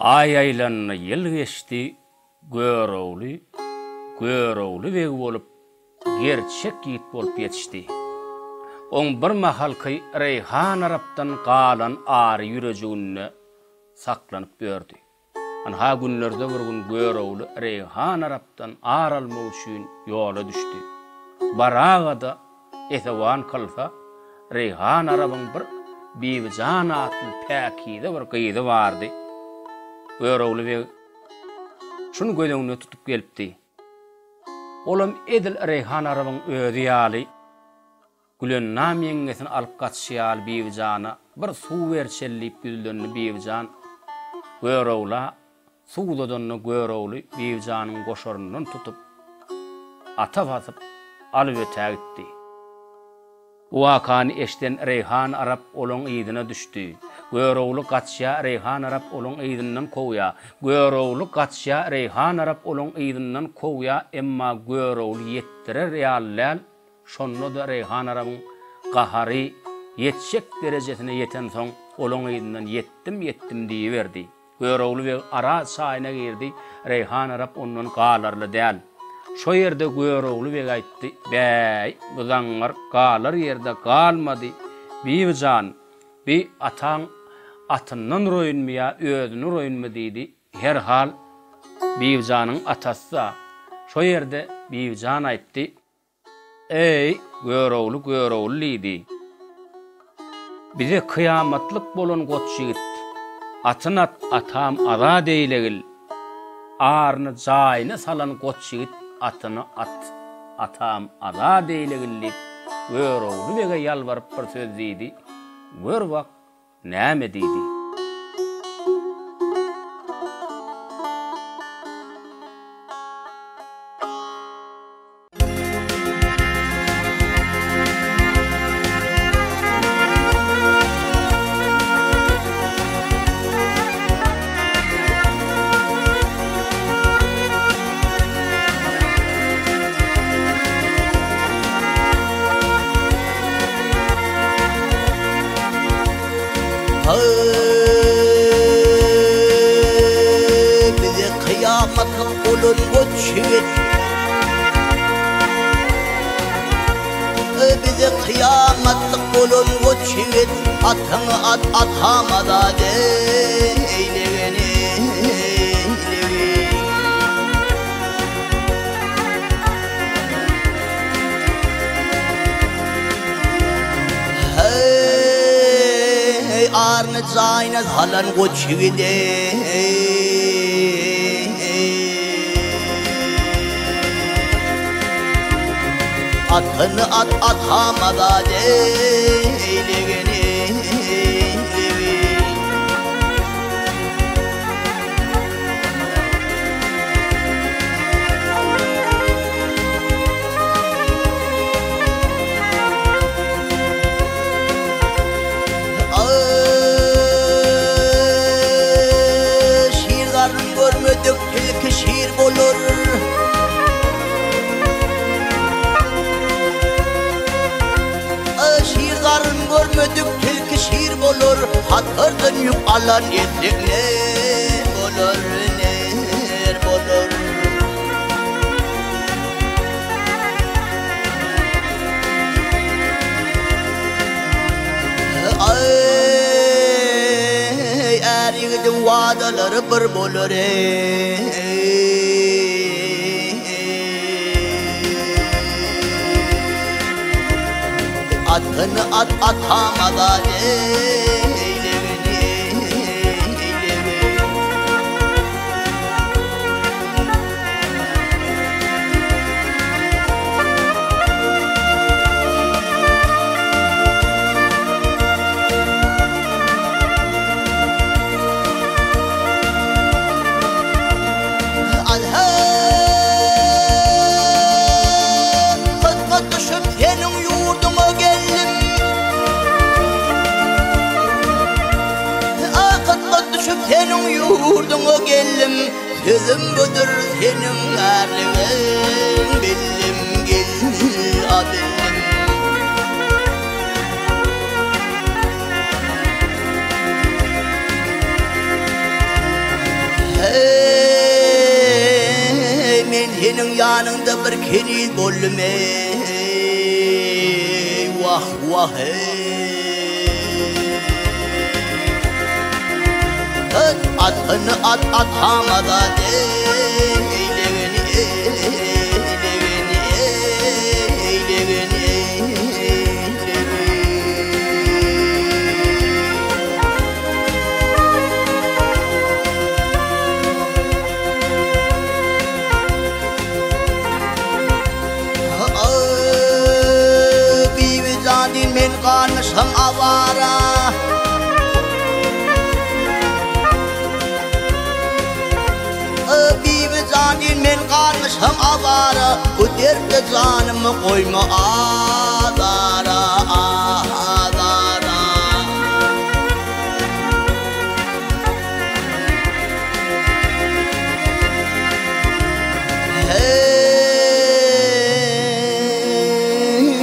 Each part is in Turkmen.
Aý aýlandy, ýyl geçdi, Görogly Görogly beg bolup, gerçek ýigit bolup ýetişdi. Oň birmahalky Reýhan arapdan galan ary ýürejiginde saklanyp ýördi. Ynha günlerde bir gün Görogly Reýhan arapdan ar almak üçin ýola düşdi. Baraga-da esewan kylsa, Reýhan arabyň bir Bibijan atly päkize bir gyzy bardy. Görogly beg şuny göz öňünde tutup gelipdi. Olam edil Reýhan arabyň özi ýaly Gülennam ýeňňesini alyp gaçyşy ýaly Bibijana bir suw berçeli diýip ýüzlendi Bibijan Görogla suw uzadanda Görogly Bibijanyň goşaryndan tutup, ata basyp, alyp ötägitdi. Bu wakany eşiden Reýhan arap olaň yzyna düşdi. Görogly gaçýa Reýhan arap olaň yzyndan kowýa. Görogly gaçýa Reýhan arap olaň yzyndan kowýa emma Görogly ýetdirer ýaly däl Şonda-da Reýhan arabyň gahary ýetjek derejesine ýetensoň, olaň yzyndan ýetdim-ýetdim diýiberdi. Görogly beg Araz çaýyna girdi, Reýhan arap ondan galarly däl. Şo ýerde Görogly beg aýtdy, Bäý, bu zaňňar galar ýerde galmady, Bibi jan, bi ataň atyndan uraýynmy ýa özüni uraýynmy diýdi. Herhal, Bibijanyň atasy-da. Şo ýerde Bibijan aýtdy. Eý, Görogly, Görogly diýdi. Bize kyýamatlyk bolan goç ýigit, Atyn at, atam azat eýlegil. Aryny jaýyna salan goç ýigit, Atyny at, atam azat eýlegil diýip, Görogly bege ýalbaryp bir söz diýdi. Gör bak, Näme diýdi? Bize kyýamatlyk bolan goç ýigit Bize kyýamatlyk bolan goç ýigit Atyňy at atama zat eýlegeni Heý, aryny jaýyna salan goç ýigide. Atyny at atama zat eýlegeni. Şir garnyn görmedik tilki şir bolar. Şir garyn görmedik tilki şir bolar, Hatardan ýük alan eşek ner bolar, ner bolar. Aý, är ýigidiň wadalary bir bolar, eý. Atyny at atama zat eýlegini eýlegin. Gyzga düşüp seniň ýurduňa geldim. Gyzga düşüp seniň ýurduňa geldim. Sözüm budur seniň ärligiň bildim gel a bildim. Seniň ýanyňda bir keniz boldum eý, wah, wah eý. At, atyny at, atama zat eý, legeni eý, legeni eý, legeni eý, legeni. Bibijan men galmyşam awara. Bibijan men galmyşam awara. Bu derde janymy goýma azara, azara.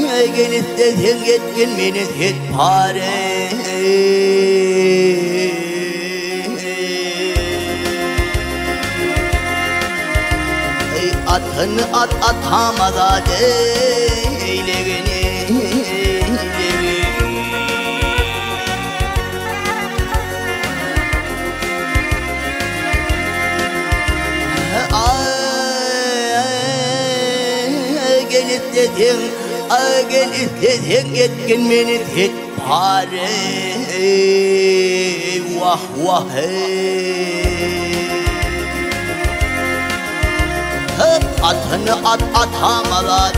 Heý, gel isleseň etgin meni set pare. Heý, atyny at atama zat eýlegin Gel isleseň, gel isleseň etgin meni set pare. Wah, wah, hey. Atyny at atama zat.